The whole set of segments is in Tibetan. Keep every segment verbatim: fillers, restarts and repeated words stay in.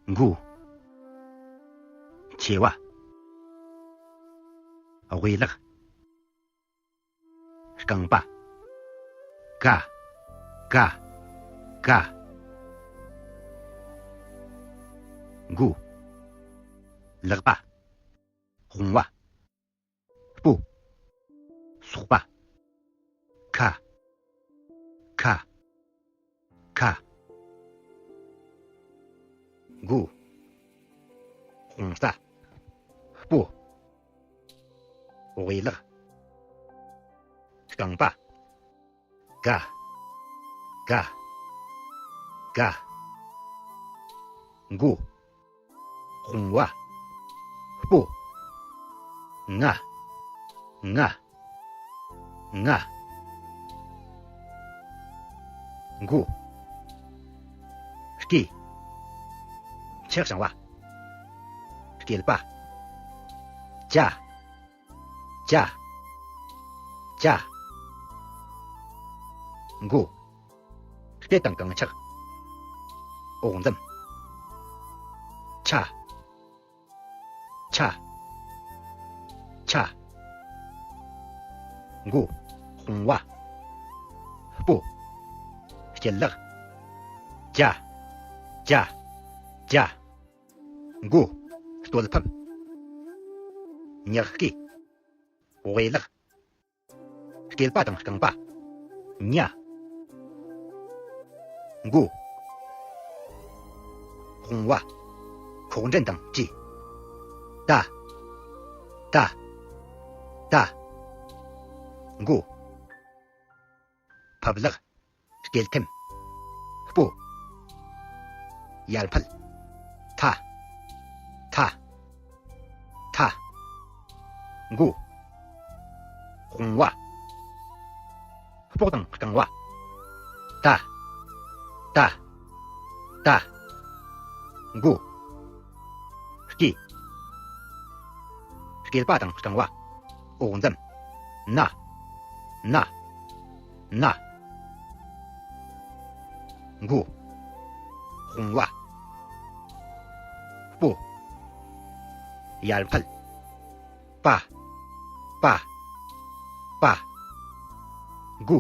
མགོ། མཆེ་བ། དབུས་ལག་རྐང་པ། ཀ་ཀ་ཀ་མགོ། ལག་པ། དཔུང་བ། སྤུ། སོག་པ། ཁ་ཁ་ཁ་མགོ། དཔུང་རྩ། སྤུ། དབུས་ལག་རྐང་པ། ཀ་ཀ་ཀ་མགོ། དཔུང་བ། སྤུ། ང་ང་ང་མགོ། སྐེ། མཆེ་གཙང་བ། སྐེད་པ། ཅ་ཅ་ཅ་མགོ། སྐེ་དང་རྐང་ཕྱག་འོག་འཛུམ། ཆ་ཆ་ཆ་མགོ། དཔུང་བ། སྤུ། སྐེད་ལག་ཅ་ཅ་ཅ་མགོ། སྟོད་ཕུབ། ཉག་སྐེ། དབུས་ལག་སྐེད་པ་དང་རྐང་པ། ཉ། མགོ། དཔུང་བ། ཁོག་འདྲེན་དང་བཅས། ཏ། ཏ། ཏ། མགོ། ཕུབ་ལག་སྐེད་ཐེམ། སྤུ། ཡར་འཕུལ། ཐ། ཐ། ཐ། མགོ། དཔུང་བ། སྤོགས་དང་རྐང་བ། ཏ། ཏ། ཏ། མགོ། སྐེ། སྐེད་པ་དང་རྐང་བ། འོག་འཛུམ། ན། ན། ན། མགོ། དཔུང་བ། སྤུ། ཡར་འཕུལ། པ། པ། པ། མགོ།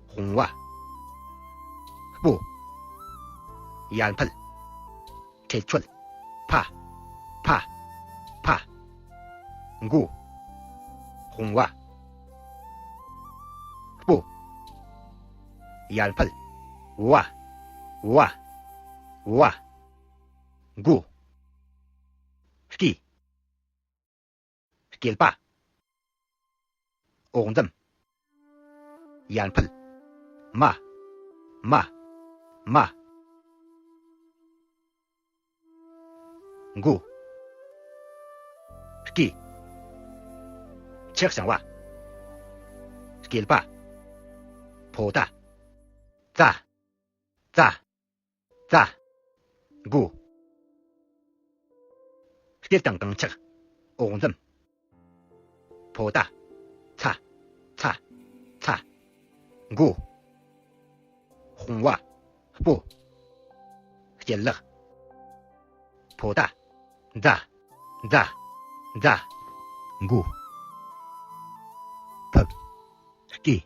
དཔུང་བ། སྤུ། ཡར་འཕུལ། འཕྲེད་མཆོད། ཕ། ཕ། ཕ། མགོ། དཔུང་བ། སྤུ། ཡར་འཕུལ། བ། བ། བ། མགོ། སྐེ། སྐེད་པ། འོག་འཛུམ། ཡར་འཕུལ། མ། མ། མ། མགོ། སྐེ། མཆེ་གཙང་བ། སྐེད་པ། ཕོ་ཏ། ཙ། ཙ། ཙ། མགོ། སྐེད་དང་རྐང་ཕྱག་འོག་འཛུམ། ཕོ་ཏ། ཚ། ཚ། ཚ། མགོ། དཔུང་བ། སྤུ། སྐེད་ལག་ཕོ་ཏ། ཛ། ཛ། ཛ། མགོ། ཕུབ། སྐེ།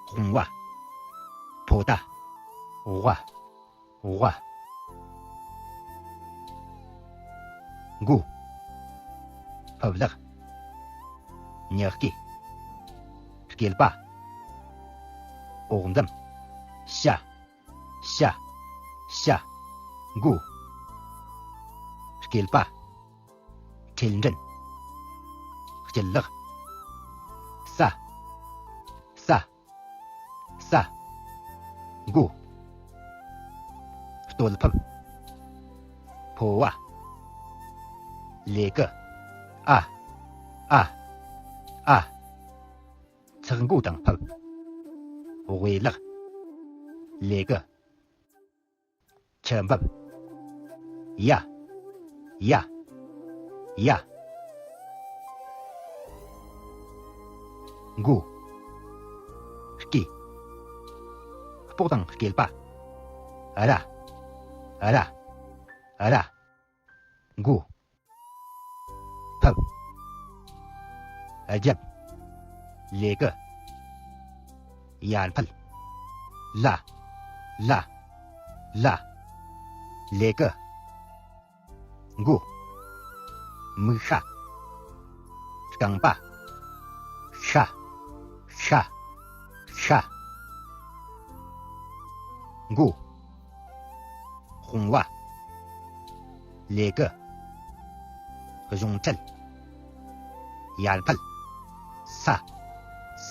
དཔུང་བ། ཕོ་ཏ། ཝ། ཝ། མགོ། ཕུབ་ལག་ཉག་སྐེ། སྐེད་པ། འོག་འཛུམ། ཤ། ཤ། ཤ། མགོ། སྐེད་པ། འཕྲེད་འདྲེན། སྐེད་ལག་ས། ས། ས། མགོ། སྟོད་ཕུབ། ཕོ་བ། ལས་ཀི་ཨ། ཨ། ཨ། ཚག་མགོ་དང་ཕུབ། དབུས་ལག་ལས་ཀི་ཆུ་འབབ། ཡ། ཡ། ཡ། མགོ། སྐེ། སྤོགས་དང་སྐེད་པ། ར། ར། ར། མགོ། ཕབ། རྒྱབ། ལས་ཀི། ཡར་འཕེལ། ལ། ལ། ལ། ལས་ཀི། མགོ། མིག་ཤ། རྐང་པ། ཤ། ཤ། ཤ། མགོ། དཔུང་བ། ལས་ཀི། གཞུང་འཕྲུལ། ཡར་འཕེལ། ས།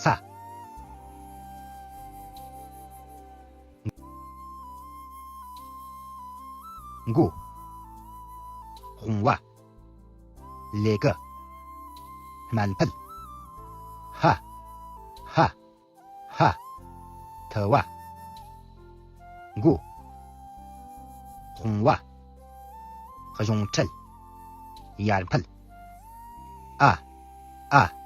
ས། མགོ། དཔུང་བ། ལས་ཀི། སྨན་ཕུད། ཧ། ཧ། ཧ། ཐུ་བ། མགོ། དཔུང་བ། གཞུང་འཕྲུལ། ཡར་འཕེལ། ཨ། ཨ།